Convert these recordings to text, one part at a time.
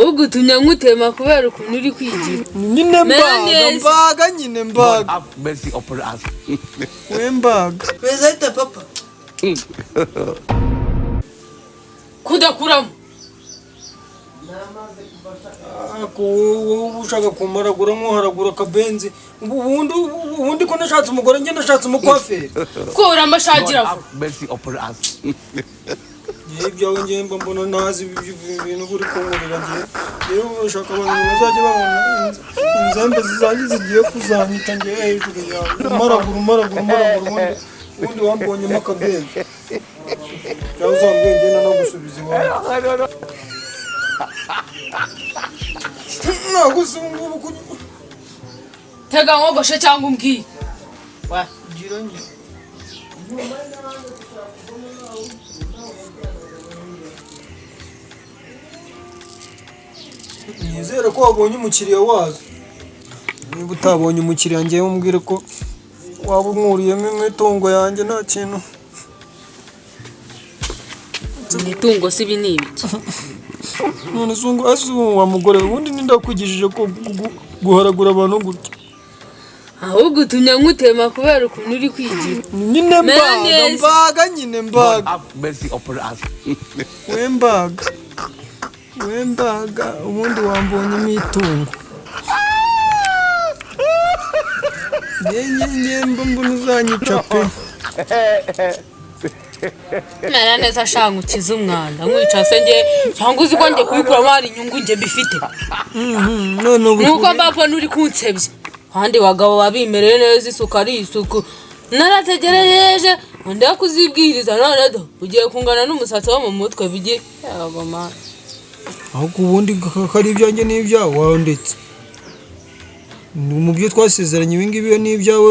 Ahubwo utumye nkutema kubera ukuntu uri kwigira. Nyine Mera mbaga. Neza. Mbaga nyine, mbaga. Have mercy upon us. We mbaga. Beza papa. Kudakuramo. Ako wowe ushaka kumaragura nkuharagura akabenzi. Ubundi ko nashatse umugore, njye nashatse umukwaferi. Ko uramashagira God vuba. have mercy upon us. Ngewe ibyawe ngewe mba mbona ntazi ibyo bintu uri kunkorera ngewe. Rero urashaka abantu bazajya babona inzembe zizajya zigiye kuzanyica ngewe hejuru yawe. Umaragura, umaragura, umaragura, ubundi wambonyemo akabenzi. Cyangwa uzambwiye ngewe nanagusubiza iwawe. Ntabwo uzi ubu ngubu Tega nkogoshe cyangwa umbwiye. Gira njye. Nizere ko wabonye umukiriya wazo. Niba utabonye umukiriya, ngewe umbwire ko waba unkuriyemo imitungo yanjye, nta kintu. Imitungo si ibi ni ibiki? None se ubu ese ubu wa mugore we, ubundi ninde wakwigishije ko guharagura abantu gutya? Ahubwo utumye nkutema kubera ukuntu uri kwigira. Nyine Mera mbaga. Neza. Mbaga nyine, God mbaga. have mercy upon us. We mbaga, we mbaga, ubundi wambonyemo itungo. Nge mba mbona uzanyica pe. Mera neza shanga ukize umwanda nkwica se nge, cyangwa uzi ko njye kubikuramo hari inyungu njye mbifite? None ubu Nuko mbabona uri kunsebya, abandi bagabo babimereye neza, isuku ari isuku. Narategereje undi kuzibwiriza, none do ugiye kungana n'umusatsi wo mu mutwe bigiye. Yego mana. Ahubwo ubundi ko ari ibyanjye n'ibyawe wanditse. Ni mu byo twasezeranye, ibi ngibi ni ibyawe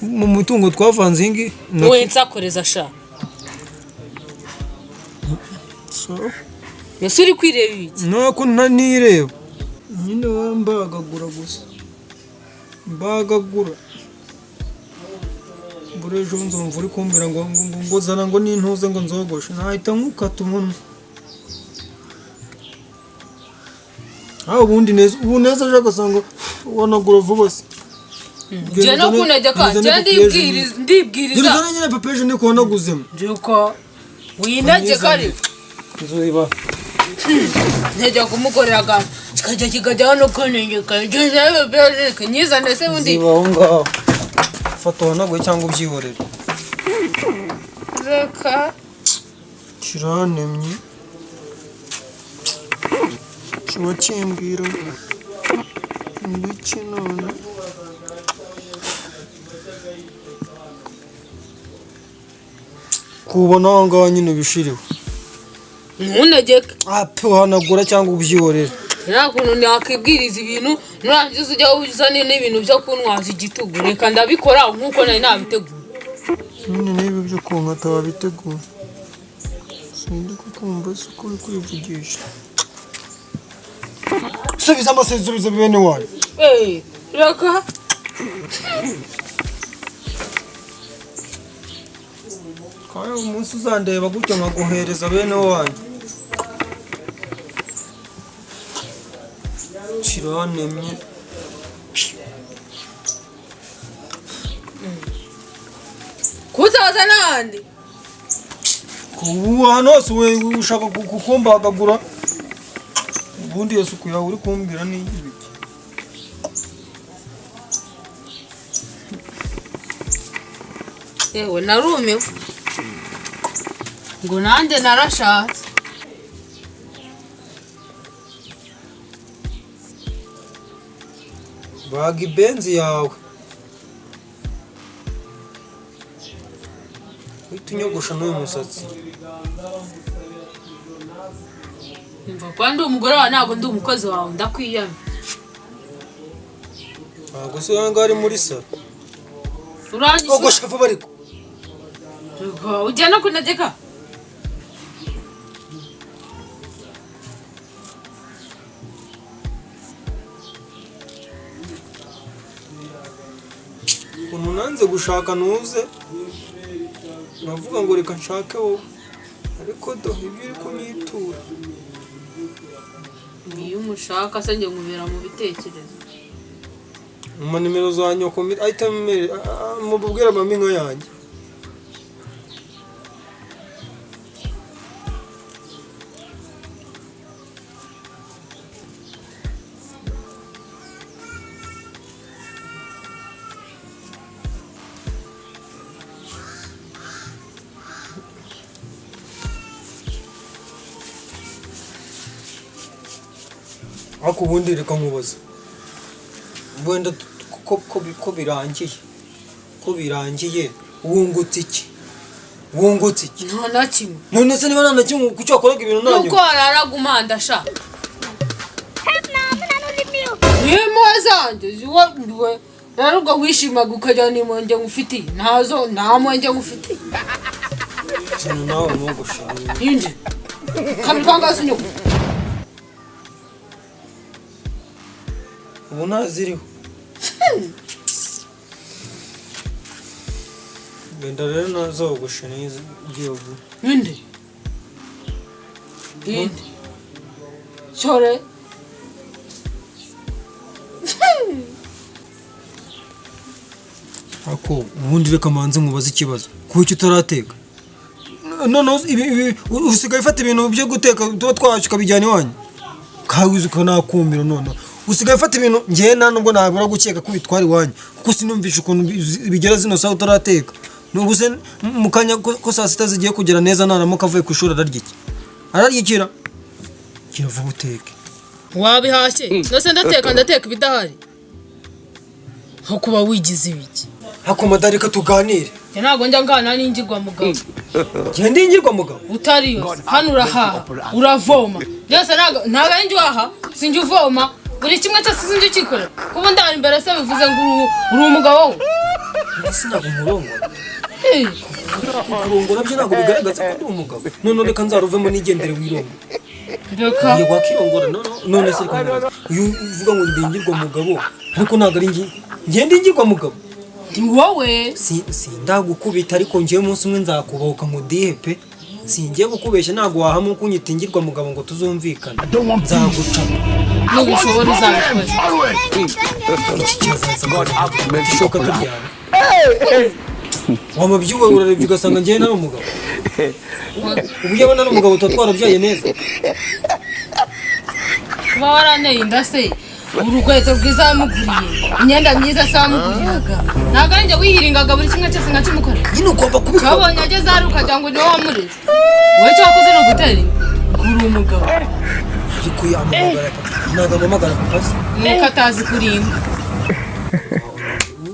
mu mutungo twavanze iyi ngiyi. We nsakoreza sha. So, Ese uri kwireba ibiki? Nako ntanireba nyine, wowe mbagagura gusa, mbagagura. Buri ejo nzumva uri kumbwira ngo zana ngo nintuze ngo nzogoshe, nahita nkukata umunwa. Ah, ubundi neza, ubu neza aje agasanga wanagura vuba se. Njye no kuntegeka, njye ndibwiriza, ndibwiriza. Gereza nyine papeje niko wanaguzemo. Njuko wintegeka ariko. Nzuba. Ntegeka kumukorera akantu kikajya kikajyaho no kuntegeka nyizane se bundi. Ziba aho ngaho. Fata uhanaguye cyangwa ubyihorere. Reka. Kirantemye. Kiba kimbwira ngiki none. Kubona aho ngaho nyine ubishiriwe. Ntuntegeke. Ape, uhanagura cyangwa ubyihorere. Nta kuntu nakwibwiriza ibintu nurangiza ujya uzane n'ibintu byo kuntwaza igitugu. Reka ndabikora nk'uko nari nabiteguye. Nyine n'ibi byo kunkata wabiteguye. Sindi kukumva si uko uri kwivugisha. Subiza amase, subiza bene wanyu. Eh, reka. Kandi umunsi uzandeba gutyo nkaguhereza bene wanyu. Kirantemye. Kuzaza n'ahandi. Ubu ahantu hose we ushaka kukumbagagura. Ubundi iyo suku yawe uri kumbwira ni ibiki? Yewe, narumiwe ngo nanjye narashatse. Baga ibenzi yawe. Uhita unyogosha n'uyu musatsi. Umva, kuba ndi umugore wawe ntabwo ndi umukozi wawe, ndakwiyamye. Ntabwo se aha ngaha ari muri salo? Urangije. Ogosha vuba ariko. Ujya no kuntegeka. Ukuntu nanze gushaka ntuze navuga ngo reka nshake wowe, ariko do ibyo uri kunyitura. Iyo umushaka se njye nkubera mu bitekerezo. Mu nimero za nyoko ahita mubwira mama inka yanjye. Ariko ubundi reka nkubaze, wenda ko birangiye, wungutse iki? Wungutse iki? Nta na kimwe. None se niba nta na kimwe, kuki wakoraga ibintu nanyu? Nuko wararaga umanda sha. N'impuhwe zanjye ziwe rero, ubwo wishimaga ukajya n'impuhwe ngufitiye, ntazo, nta mpuhwe ngufitiye. Ikintu nawe ntugushima. Indi kabiri kangahe unyuka? Ubu ntaziriho. Genda rero, ntazogoshe neza ugiye vuba. Indi indi cyore. Ariko ubundi reka manze nkubaze ikibazo: kuki utarateka? Noneho usigaye ufata ibintu byo guteka tuba twahashye ukabijyana iwanyu, kawize ukanakumira. Noneho usigaye ufata ibintu, ngewe nta nubwo nabura gukeka ko ubitwara iwanyu, kuko sinumvisha ukuntu bigera zino saha utarateka. Nubu se mu kanya ko saa sita zigiye kugera neza, naramuka avuye ku ishuri ararya iki? Ararya ikira kiravuba, uteke. Wabihashye nose? Ndateka ibidahari aho kuba wigize ibiki. Ariko madari, reka tuganire. Njye ntabwo njya ngana n'ingirwa mugabo. Ngende ingirwa mugabo? Utariyo hano urahaha, uravoma, byose ntabwo ari njye uhaha, sinjye uvoma, buri kimwe cyose sinjye ukikorera. Kuba ndahari imbere se bivuze ngo uri umugabo we? Ese ntabwo nkurongora? Eh, Kurongora byo ntabwo bigaragaza ko ndi umugabo. None reka nzaruvemo nigendere, wirongo. Reka. Ngiye wakirongora. None se reka nkubaze. Uyu uvuga ngo ndingirwa mugabo, ariko ntabwo ari njye, njye ndingirwa mugabo? Ni wowe. Sindagukubita, ariko njyewe umunsi umwe nzakubohoka nkudihe pe. Singiye gukubeshya, ntabwo wahama kunyita ingirwa mugabo ngo tuzumvikane. Nzaguca. Nubishobora uzabikora. Iki cyazaza God have mercy gishoka upon us. turyana wamabyiwe, urarebye ugasanga njyewe nari umugabo. Ubu iyo abona ari umugabo tuba twarabyaye neza. Kuba waranteye inda se, urukweto rwiza wamuguriye, imyenda myiza se wamuguriraga, ntabwo ari njye wihiringaga buri kimwe cyose nkakimukorera? Nyine ugomba kubikora. Wabonye ageze hariya ukagira ngo niwe wamureze. Wowe icyo wakoze ni ugutera inda, uri umugabo. Ariko yampamagara papa, ntabwo ampamagara papa se? Nuko atazi kuringa.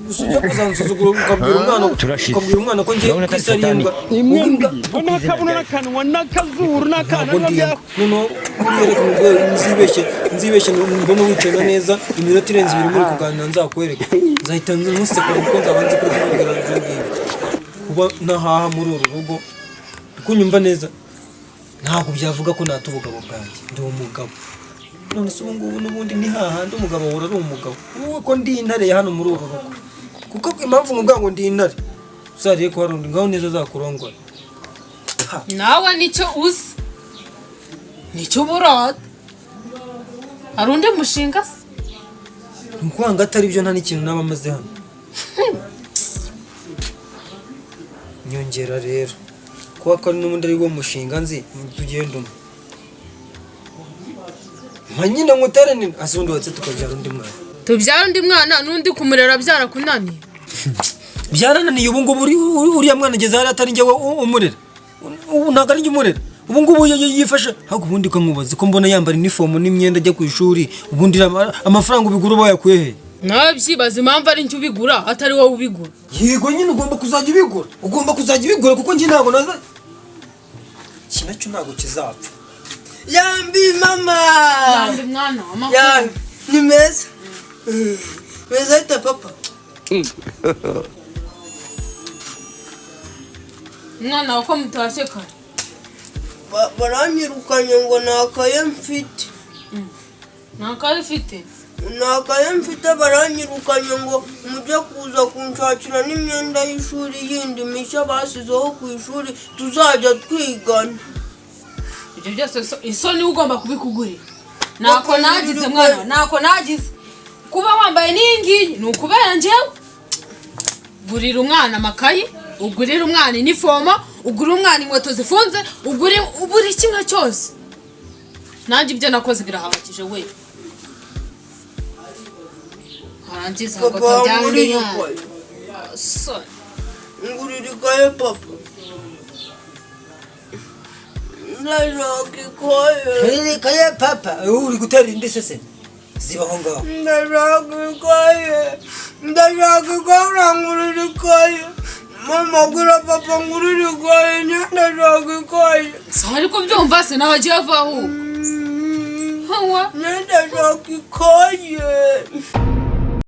Gusa ujya kuzansuzugura ukabwira umwana Turashize. ukabwira umwana ko ngiye Urabona ku isi ari satani. imbwa. Imwe Ubu imbwa mbi n'akabuno n'akanwa n'akazuru n'akana. Ntabwo ndi imbwa. Noneho buriya reka mubwire, nzibeshye mbone wicaye neza iminota irenze 2 muri kuganira, nzakwereka, nzahita nkusekura, kuko nzaba nzi kuri kumubwira ibyo ngibyo. Kuba ntahaha muri uru rugo, kunyumva neza, ntabwo byavuga ko nata ubugabo bwanjye. Ndi umugabo. None se ubu ngubu n'ubundi ni hahandi umugabo ahora ari umugabo. Wowe ko ndi intare ya hano muri uru rugo, kuko impamvu nkubwira ngo ndi intare, uzariye ko hari undi ngaho neza azakurongora. Nawe nicyo uzi, nicyo uburata. Hari undi mushinga se? Ni ukwanga atari byo, nta n'ikintu naba maze hano. Nyongera rero kuba ko ari n'ubundi ari wo mushinga nzi, tugenda umwe nka nyine ngutere nini ase, ubundi watse tukabyara undi mwana. Tubyara undi mwana n'undi kumurera byarakunaniye? Byarananiye. Ubu ngubu uriya mwana ageze hariya atari njyewe umurera. Ubu ntabwo ari njye umurera. Ubu ngubu yifashe ahubwo. Ubundi ko nkubaze, ko mbona yambara inifomu n'imyenda ajya ku ishuri, ubundi amafaranga ubigura uba wayakuye he? Nawe byibaza impamvu ari njye ubigura atari wowe ubigura. Yego nyine, ugomba kuzajya ubigura, ugomba kuzajya ubigura, kuko njye ntabwo naza. Iki nacyo ntabwo kizapfa. Yambi mama! Yambi mwana, amakuru? Yambi, ni meza. Meza ite papa? Mwana, uko mutashye kare? Baranyirukanye ngo nta kaye mfite. Nta kaye ufite? Nta kaye mfite, baranyirukanye ngo mujye kuza kunshakira n'imyenda y'ishuri yindi mishya basizeho ku ishuri tuzajya twigana. Ibyo byose isoni ugomba kubikugurira. Ntako nagize mwana, ntako nagize. Kuba wambaye n'iyi ngiyi ni ukubera njyewe. Gurira umwana amakayi, ugurire umwana inifomo, ugurire umwana inkweto zifunze, ugure buri kimwe cyose. Nanjye ibyo nakoze birahagije we. Warangiza ngo Papa, utajyana ngurira iyana. ikaye. Soni. Ngurira ikaye, papa. Ndashaka ikaye. Ikaye, papa. Ubu uri gutera indi sese zibaho ngaho. Ndashaka ikaye, ndashaka ikaye. Urangurira ikaye, mama? Gura papa, ngurira ikaye. Njye ndashaka ikaye. Si ariko byumva se nabagiye ava ahubwo. Hawa. Njye ndashaka ikaye.